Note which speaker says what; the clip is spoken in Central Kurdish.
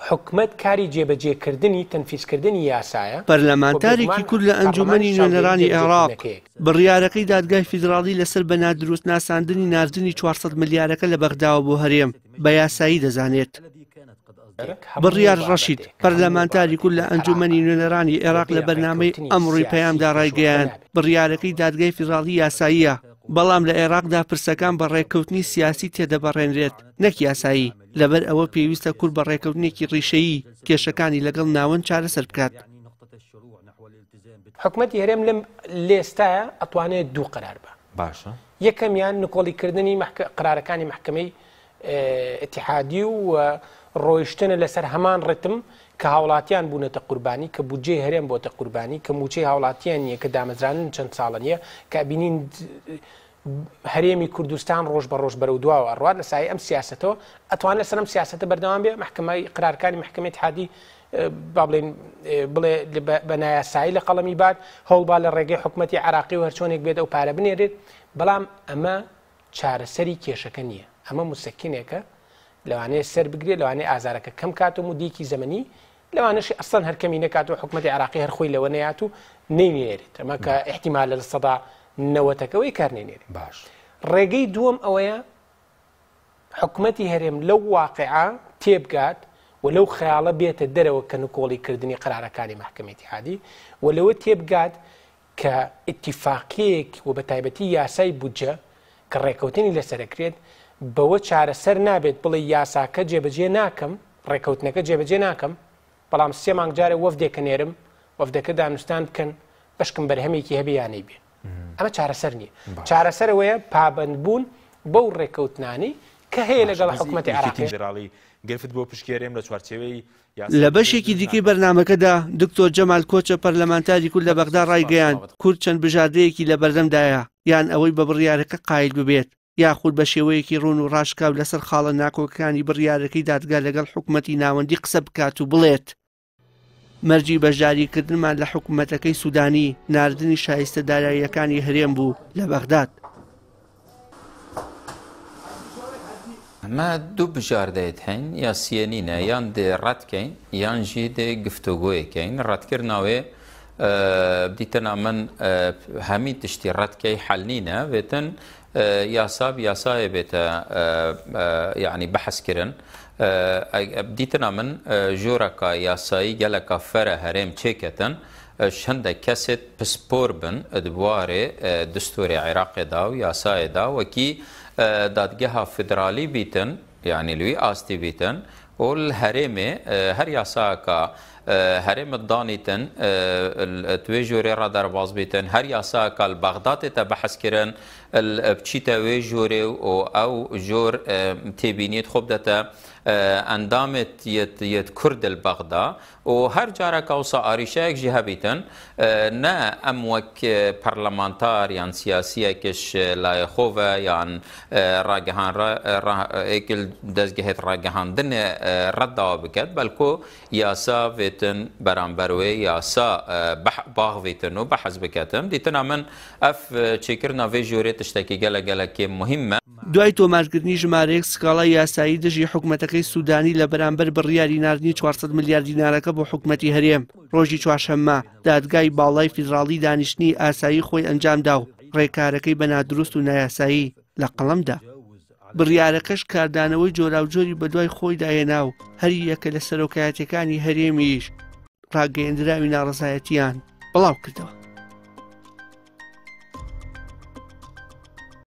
Speaker 1: حکومەت کاری جێبەجێکردنی، تەنفیزکردنی، یاسایە و
Speaker 2: پەرلەمانتارێکی
Speaker 1: بێگومان
Speaker 2: کورد لە
Speaker 1: پەڕلەمانیش
Speaker 2: ئەنجوومەنی
Speaker 1: چاودێری
Speaker 2: نوێنەرانی عێراق
Speaker 1: جێبەجێکردنەکەیەک.
Speaker 2: بڕیارەکەی دادگای فیدراڵی لەسەر بە نادروست ناساندنی ناردنی 400 ملیارەکە لە بەغداوە بۆ هەرێم بە یاسایی دەزانێت. بڕیار ڕەشید، پەرلەمانتاری کورد لە ئەنجوومەنی نوێنەرانی عێراق لە بەرنامەی ئەمڕۆی پەیامدا ڕایگەیاند، بڕیارەکەی دادگای فیدراڵی یاساییە، بەڵام لە عێراقدا پرسەکان بە ڕێککەوتنی سیاسی تێدەپەڕێنرێت نەک یاسایی، لەبەر ئەوە پێویستە کورد بە ڕێککەوتنێکی ڕیشەیی کێشەکانی لەگەڵ ناوەند چارەسەر بکات.
Speaker 1: حکومەتی هەرێم لەم لێستایە ئەتوانێت دوو قەرار بە.
Speaker 3: باشە.
Speaker 1: یەکەمیان نکۆڵیکردنی قەرارەکانی مەحکەمەی ئیتیحادی و ڕۆیشتنە لەسەر هەمان ڕتم کە هاوڵاتیان بوونەتە قوربانی، کە بودجەی هەرێم بۆتە قوربانی، کە مووچەی هاوڵاتیان نییە، کە دامەزراندن چەند ساڵە نییە، کە ئەبینین هەرێمی کوردستان ڕۆژ بە ڕۆژ بەرەو دواوە ئەڕوات لە سایەی ئەم سیاسەتەوە ئەتوان لەسەر ئەم سیاسەتە بەردەوام بێ مەحکەمەی قرارەکانی مەحکەمەی ئیتیحادی با بڵێین بڵێ بە نایاسایی لە قەڵەمی بات هەوڵبا لە ڕێگەی حکومەتی عراقی و هەرچۆنێک بێت ئەو پارە بنێرێت بەڵام ئەمە چارەسەری کێشەکە نییە ئەمە مسەکینێکە لەوانەیە سەر بگرێت لەوانەیە ئازارەکە کەم کات و مودیکی زەمەنی لەوانەشی ئەسڵەن هەر کەمی نەکات و حکومەتی عێراقی هەر خۆی لەوە نەیات و نەینێرێت ئەمە کە ئیحتیمالە لە سەدا نەوەتەکەوەی کار نەینێرێت
Speaker 3: باش.
Speaker 1: ڕێگەی دووەم ئەوەیە حکومەتی هەرێم لەو واقعە تێبگات و لەو خەیاڵە بێتە دەرەوە کە نکۆڵی کردنی قەرارەکانی مەحکەمەی ئیتیحادی و لەوە تێبگات کە ئیتیفاقیەیەک و بە تایبەتی یاسای بودجە کە ڕێکەوتنی لەسەر ئەکرێت بەوە چارەسەر نابێت بڵێ یاساکە جێبەجێ ناکەم ڕێکەوتنەکە جێبەجێ ناکەم بەڵام سێ مانگ جارێ وەفدێکە نێرم وەفدەکە دانوستان بکەن بەشکم بەرهەمێکی هەبێ یا نەیبێ ئەمە چارەسەر نییە چارەسەر ئەوەیە پابەندبوون بەو ڕێکەوتنانەی کە هەیە لەگەڵ حکومەتی عێراقی.
Speaker 3: گرفت بۆ پشکی هەرێم لە چوارچێوەی
Speaker 2: لە بەشێکی دیکەی بەرنامەکەدا دکتۆر جەمال کۆچە پەرلەمانتاری کورد لە بەغدا ڕایگەیاند، کورد چەند بژاردەیەکی لەبەردەمدایە، یان ئەوەی بە بڕیارەکە قایل ببێت، یاخود بە شێوەیەکی ڕوون و ڕاشکاو لەسەر خاڵە ناکۆکەکانی بڕیارەکەی دادگا لەگەڵ حکومەتی ناوەندی قسە بکات و بڵێت، مەرجی بەشداریکردنمان لە حکومەتەکەی سودانی ناردنی شایستە داراییەکانی هەرێم بوو لە بەغداد.
Speaker 4: Me du bijardeyê heyn ya siyenî ne yan dê red keyn yan jî dê giftûgoyê keyn. Redkirina wê bi dîtina min hemî tiştî red key hel nîne. Vêtin yasa bi yasayê bête yanî behs kirin. Bi dîtina min joreka yasayî geleka fere herêm çêketin. Ji hindek kesê pispor bin di warê destûrê Iraqê de û yasayê de wekî dadgeha federalî bîtin yanî li wî astî bîtin û li herêmê her yasayeka herêmê danîtin di wê jorê re derbas bîtin her yasayeka li Bexdatê te behs kirin biçîte wê jorê û ew jor têbîniyê xwe bidete endamê yê Kurd li Bexda Û her careka wisa arîşeyek jî hebîtin, ne em wek parlemantar yan siyasiyek ji layê xwe ve yan ragihan êk li dezgehê ragihandinê red dawa biket, belku yasa vêtin beramber wê yasa baxvîtin û behs biketin. Dîtina min ev çêkirina vê jorê tiştekî gelek gelek kêm muhîm e.
Speaker 2: دوای تۆمارکردنی ژمارەیەک سکاڵای یاسایی دژی حکومەتەکەی سودانی لە بەرامبەر بڕیاری ناردنی 400 ملیار دینارەکە بۆ حکومەتی هەرێم، ڕۆژی چوارشەممە دادگای باڵای فیدراڵی دانیشتنی ئاسایی خۆی ئەنجامدا و ڕێکارەکەی بە نادروست و نایاسایی لە قەڵەمدا. بڕیارەکەش کاردانەوەی جۆراوجۆری بەدوای خۆیدا هێنا و هەریەکە لە سەرۆکایەتیەکانی هەرێمیش ڕاگەیەندراوی ناڕەزایەتیان بڵاوکردەوە.